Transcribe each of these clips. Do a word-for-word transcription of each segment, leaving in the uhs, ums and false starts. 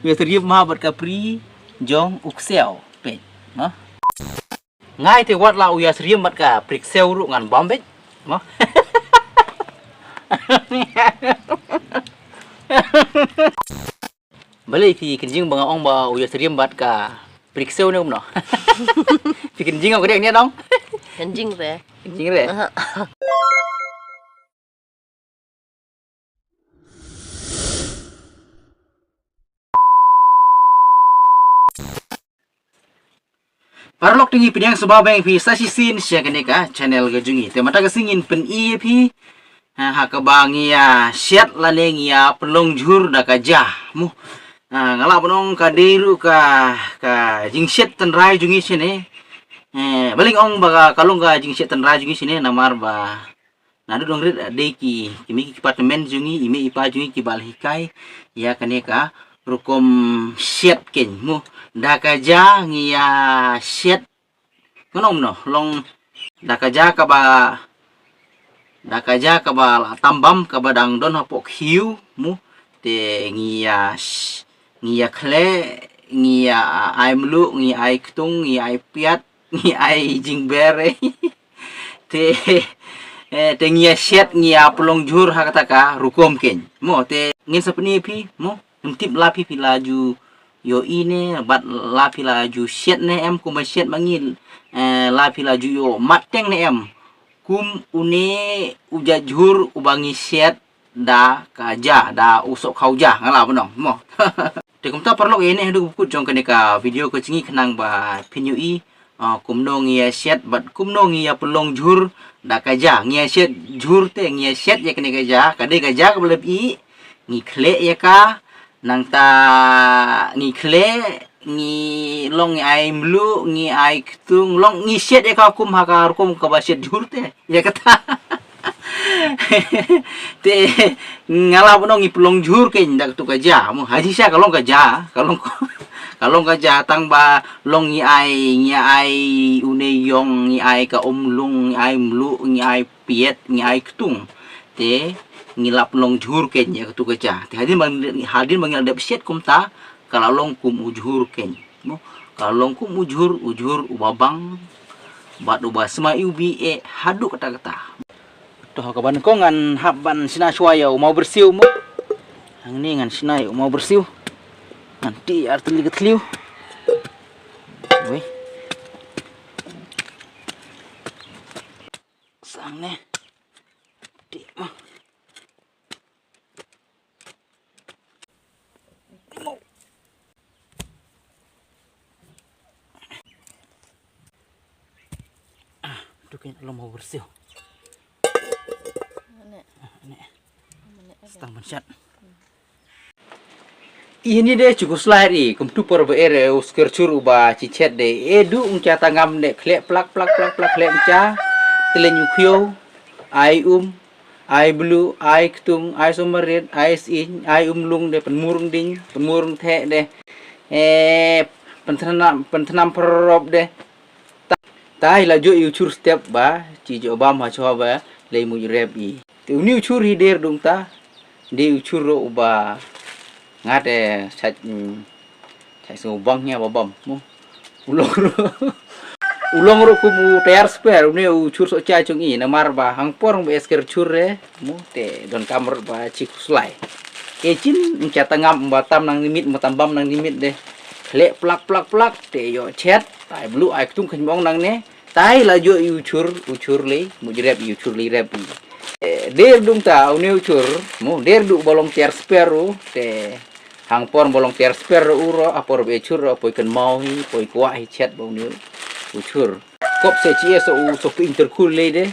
U ïasyriem ma bad ka pri jong u ksiaw peit. Mo? Ngai te wat la u ïasyriem bad ka pri ksiaw ruh ngan bam peit. Mo? Balei phi kynjing ba nga ong ba u ïasyriem bad ka pri ksiaw ne kumno? Phi kynjing ong ka dei ne nong? Kynjing re. Kynjing re. Aha. Paralok, te ngi pdiang sngewbha ba ïa phi sa shisien sha kane ka channel ka jong ngi. Te mynta ka sngi ngin pyni ïa phi ha, ha kaba ngi ïa shet lane ngi ïa pynlong jhur da ka ja. Mo, ha, nga lah ban ong ka dei ruh ka, ka jingshet tynrai jong ngi shane. Eh, balei nga ong ba ka, ka long ka jingshet tynrai jong ngi shane, namar ba naduh nongrit dei ki, ki mih ki department jong ngi, i mei i pa jong ngi kiba la hikai ïa kane ka rukom shet kein. Mo, da ka ja ngi ïa shet. Ngan ong kumno, long da ka ja kaba, da ka ja kaba la tam bam kaba dang don hapoh khiew. Mo, te ngi ïa sh-, ngi ïa khleh, ngi ïa ai mluh, ngi ai ktung, ngi ai piat, ngi ai jingber. Te, eh, te ngi ïa shet, ngi ïa pynlong jhur ha kata ka rukom kein. Mo, te ngin sa pyni ïa phi, mo, ngim tip la phi phi la ju ïohi ne, bad la phi la ju shet ne em, kumba shet ma ngi, eh, la phi la ju ïoh mat teng ne em kum une u ja jhur uba ngi shet da ka ja, da u sohkhaw ja, nga lah ban ong, mo. Te kumta paralok, ïa ne haduh ba kut jong kane ka video ka jong ngi khnang ba phin ïohi, ah, kumno ngi ïa shet bad kumno ngi ïa pynlong jhur da ka ja. Ngi ïa shet jhur te ngi ïa shet ïa kane ka ja, ka dei ka ja kaba la bih, ngi khleh ïa ka, nangta ngi khleh, ngi long ngi ai mluh, ngi ai ktung, long ngi shet ïa ka kum ha ka rukom kaba shet jhur te. Ïa kata. Te nga lah ban ong ngi pynlong jhur kein da katu ka ja. Mo, ha jingshisha ka long ka ja, ka long, ka long ka ja, tang ba long ngi ai, ngi ai une ïong, ngi ai ka umlung, ngi ai mluh, ngi ai piat, ngi ai ktung. Te ngi lah pynlong jhur kein ïa katu ka ja. Te hadien ba, hadien ba ngi la dep shet kumta, ka la long kum u jhur kein. Mo, ka long kum u jhur, u jhur uba bang bad uba sma ïa u bih eh haduh katta katta. To, ha kaba nyngkong ngan hap ban shna shuwa ïa u maw byrsiw, mo. Hangne ngan shna ïa u maw byrsiw. Ngan tih ar tylli ka thliew. Wei. Sang ne. Tih, mo. Ah, tu kan long maw byrsiw. Ane. Ah, ane. Ane. Stang ban shet. Ih, ni de chu khuslai ri, kumtu por ba eh re u skerchur uba chi chet de. E du ung cha tangam de, khleh plak, plak, plak, plak, khleh ung cha. Tyllen u khiew, ai um, ai bluh, ai ktung, ai somarit, ai sying, ai umlung de, pynmur ung ding, pynmur ung theh de. Eh, pynthnam, pynthnam pyrop de. Ta-, tai la juh ïa u chur step ba, chi juh bam ha chwa ba, lei muj rep i. Te uni u chur hi der dung ta, de u chur ro uba, ngat eh, chach, mm, chach sngewbang ïa ba bam, mo. U long ruh, u long ruh kum u tayar spare, une u chur soh cha chung i, namar ba hang por ba esker chur re, mo, te don kam ruh ba chi khuslai. E chin, ung cha tangam ba tam nang nimit, mo tam bam nang nimit de. Khleh plak, plak, plak, te ïoh chet, tai bluh ai ktung khein mong nang ne, tai la juh ïa u chur, u chur lei, muj rep ïa u chur lei rep ïa. Eh, der dung ta, une u chur, mo, der du ba long tayar spare ru, te hang por ba long tayar spare ru ro, a por ba e chur ro, poi kynmaw hi, poi kwah hi chet ba une u chur. Kop se chi e so u so pynter khul lei de,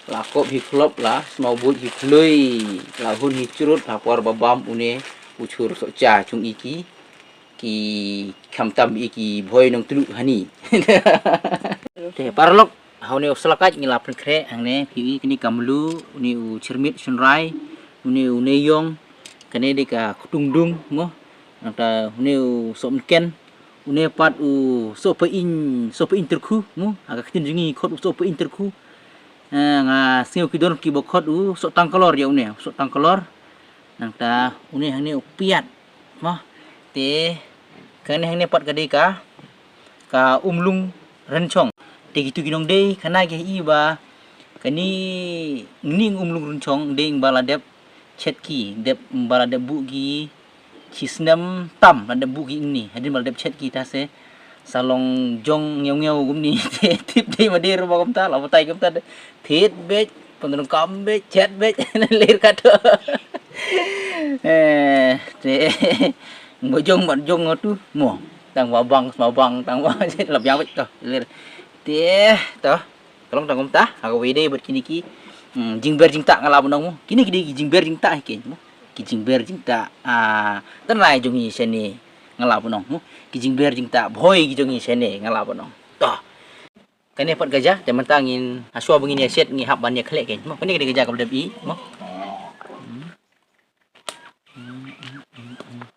la kop hi khlop la, smaw buj hi khlui, la hun hi churut, a por ba bam une u chur soh cha chung i ki. Ki kham tam i ki bhoi nongtluh hani. Te paralok, ha une u slakait ngi la pynkhreh hangne, phi i kane ka mluh, une u chyrmit shynrai, une u neiong, kane de ka ktung dung, mo. Nangta une u soh mnken, une pat u soh paing, soh paing tyrkhu, mo. Ha ka ktien jong ngi khot u soh paing tyrkhu. Eh, nga sngew ki don kiba khot u soh tangkalor ïa une, soh tangkalor. Nangta une hangne u piat. Mo, Te kane hangne pat ka dei ka, ka umlung rynchong. Te kitu ki nongdei, kane ki i ba kane, ngi ning umlung rynchong dei ba la dep chet ki, dep ba la dep buh ki shi snem tam, la dep buh ki ini. Hadien ba la dep chet ki te sa sa long jong ngew ngew kumne. Te tip dei ma dei ruh ba kumta, la batai kumta de. Thied beit, pyndonkam beit, chet beit, ler kato. Eh, te ba jong, ba jong ngatu mo. Tang ba bang, ba bang, tang ba la biang beit to. Ler. Te to. Ka long tang kumta, ha kawei de bad kine ki, hmm, jingber jingtah nga lah ban ong mo. Kine ki dei ki jingber jingtah hi keiñ mo. Ki jingber jingtah, ah, tang lai jong ngi shane nga lah ban ong mo. Ki jingber jingtah bhoi ki jong ngi shane nga lah ban ong. To. Kane pat ka ja, te mynta ngin, hashuwa ba ngin ïa shet ngi hap ban ïa khleh keiñ mo. Kane ka dei ka ja kaba dep i mo. Hmm.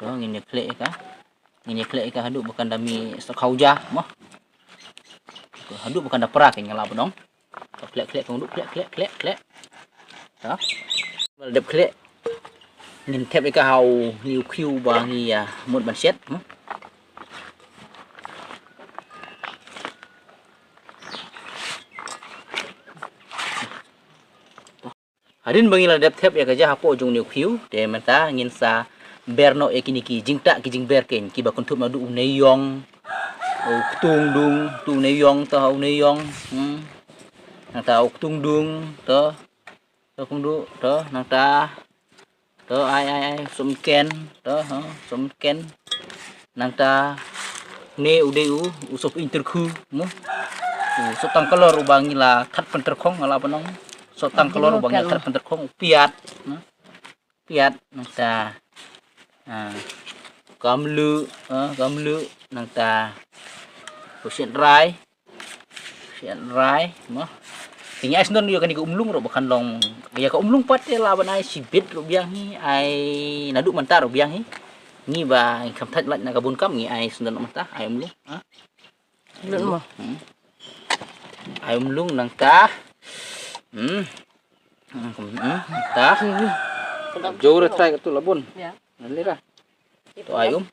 To ngin ïa khleh ïa ka. Ngin ïa khleh ïa ka haduh ba kan da mih sa khaw ja mo. Haduh ba kan da pra keiñ nga lah ban ong. To khleh khleh kong duh khleh khleh khleh khleh. To. Ba la dep khleh. Ngin thep ïa ka ha une u khiew ba ngi ïa mut ban shet mo. Hadien ba ngi la dep thep ïa ka ja hapoh jong une u khiew, te mynta ngin sa ber noh ïa kine ki jingtah ki jingber keiñ kiba kynthup naduh une ïong, u ktung dung, tu une ïong, to ha une ïong, hmm. Nangta u ktung dung, to, to kumduh, to, nangta, to ai ai ai, sumken, to, ha, sumken. Nangta ne u dei u, u sop ing tyrkhu mo. U sop tang kalor uba ngi la that pyntyrkhong nga lah ban ong. Sop tang kalor uba ngi la that pyntyrkhong, u piat. Hmm? Piat nangta. Ah, kamlu, ah, kamlu nangta. U shet rai. Shet rai mo. Te ngi ai sngewdon ïa kane ka umlung ruh ba kan long. Ïa ka umlung pat te lah ban ai shibit ruh biang hi, ai naduh mynta ruh biang hi. Ngi ba ngi kham thait lait na ka bun kam ngi ai sngewdon mynta, ai umlung. Ha? Lut mo. Hmm. Ai umlung nangta. Hmm. Hmm, hmm, ta. Jor tai ka tu labun. Ya. Nalira. Tu ai um.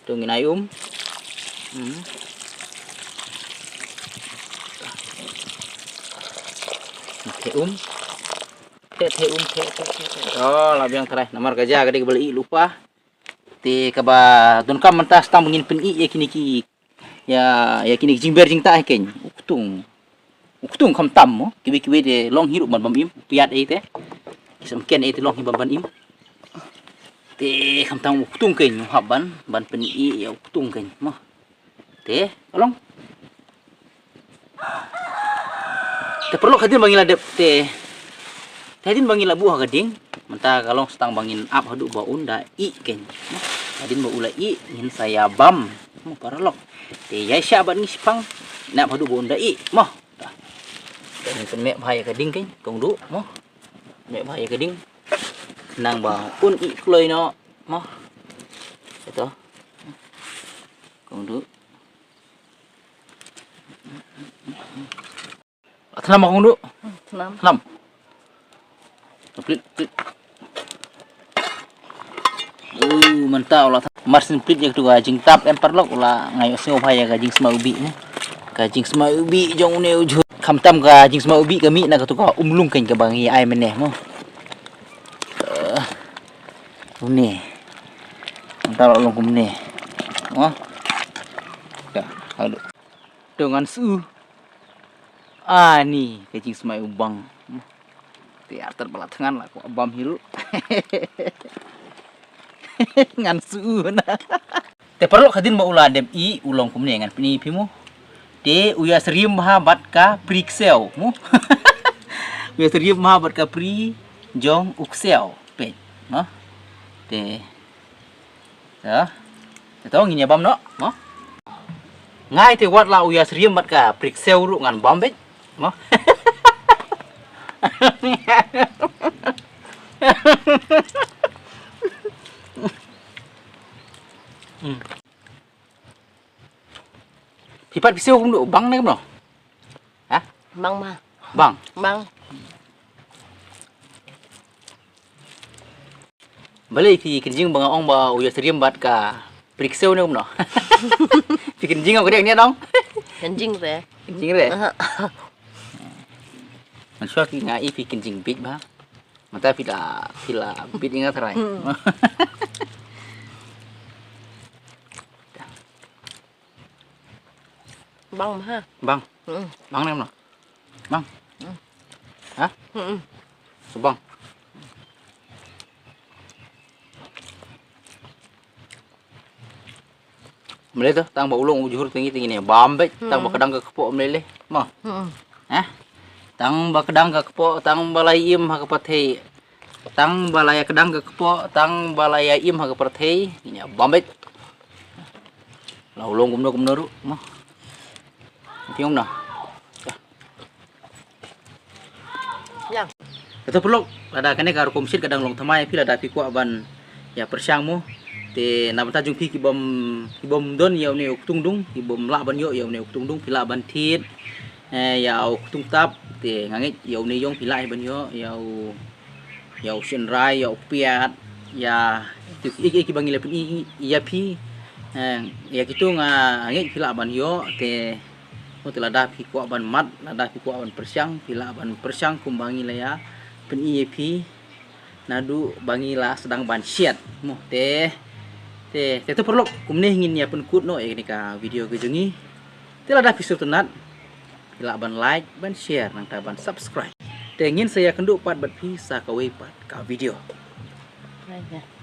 Tu ngin ai um. Hmm. Te um. Te, te um, te, te, te, te. Oh, la biang trai. Namar ka ja ka dei ka ba la ih lypa. Te kaba donkam mynta sa tang ba ngin pyn-ih ïa kine ki, ïa, ïa kine ki jingber jingtah hi keiñ. U ktung. U ktung khamtam mo. Kiwei kiwei te long hi ruh ban bam im. Piat ei te. Ki sumken ei te long hi ban bam im. Te khamtam u ktung keiñ u hap ban, ban pyn-ih ïa u ktung keiñ mo. Te ka long. Te paralok hadien ba ngi la dep te. Te hadien ba ngi la buh ha ka ding. Mynta ka long sa tang ba ngin ap haduh ba un da ih keiñ. Hadien ba u la ih ngin sa ïa bam. Mo paralok. Te ïa sha bad ngi shipang. Ngin ap haduh ba un da ih. Mo. Te ngin pynmeh bha ïa ka ding keiñ. Kong duh. Mo. Meh bha ïa ka ding. Nang ba un ih kloi noh. Mo. Ito. Kong duh. Thnam kong duh. Thnam. Thnam. Plit, plit. Uh, mynta u la thnam. Mar syn plit ïa katu ka jingtap em paralok u la ngai sngew bha ïa ka jingsma ubi ne. Ka jingsma ubi jong une u jhur. Khamtam ka jingsma ubi ka mih na katu ka umlung keiñ kaba ngi ai mynne mo. Uh, une. Mynta la long kumne. Mo. Ka, haduh. To ngan su. Ani ka jingsmai u bang. Te artat ba la thngan la ko bam hi ruh. Ngan su na. Te paralok hadien ba u la dep ih u long kumne ngan pyni phi mo. Te u ïa syriem bha bad ka pri ksew mo. U ïa syriem bha bad ka pri jong u ksew. Peit mo. Te Te, te to ngin ïa bam noh mo. Ngai te wat la u ïa syriem bad ka pri ksew ruh ngan bam beit mo. Hmm. Phi pat phi siew kumno bang ne kumno? Ha? Bang ma. Bang. Bang. Balei phi kynjing ba nga ong ba u ïasyriem bad ka pyrksew ne kumno? Phi kynjing ong ka dei ne dong? Kynjing re. Kynjing re. Ngan shuwa ki nga i phi kynjing bit ba. Mata phi la phi la bit nga trai. Bang ma ha. Bang. Hmm. Bang ne kumno? Bang. Hmm. Ha? Hmm. Bang. Mlei to tang ba u long u jhur tingi tingi ne bam bek tang ba ka dang ka kpoh mlei le. Mo. Hmm. Ha? Tang ba ka dang ka kpoh tang ba lai im ha ka pathei. Tang ba lai ka dang ka kpoh tang ba lai im ha ka pathei. Ine bam bek. La u long kumno kumno ruh mo. Tiong na. Yang. Kata pulok lada kane ka rukom shit ka dang long thymmai phi lada phi kwah ban ïa pyrshang mo. Te na bynta jong phi ki bym ki bym don ïa une u ktung dung ki bym lah ban ïoh ïa une u ktung dung phi lah ban thied. Eh, ïa u ktung tap te nga ngeit ïa une ïong phi lah ban ïoh ïa u ïa u shynrai ïa u piat ïa ki ki ki bang ïa phi ïa phi. Eh, ïa kitu nga ngeit phi lah ban ïoh te. Mo te lada phi kwah ban mat lada phi kwah ban pyrshang phi lah ban pyrshang kum ba ngi la ïa pyni ïa phi. Naduh ba ngi la sdang ban shet mo te. Te te to paralok kumne ngin ïa pynkut noh ïa kane ka video ka jong ngi. Te lada phi sngewtynnat phi lah ban like ban share nangta ban subscribe. Te ngin sa ïa kynduh pat bad phi sa kawei pat ka video. Bye.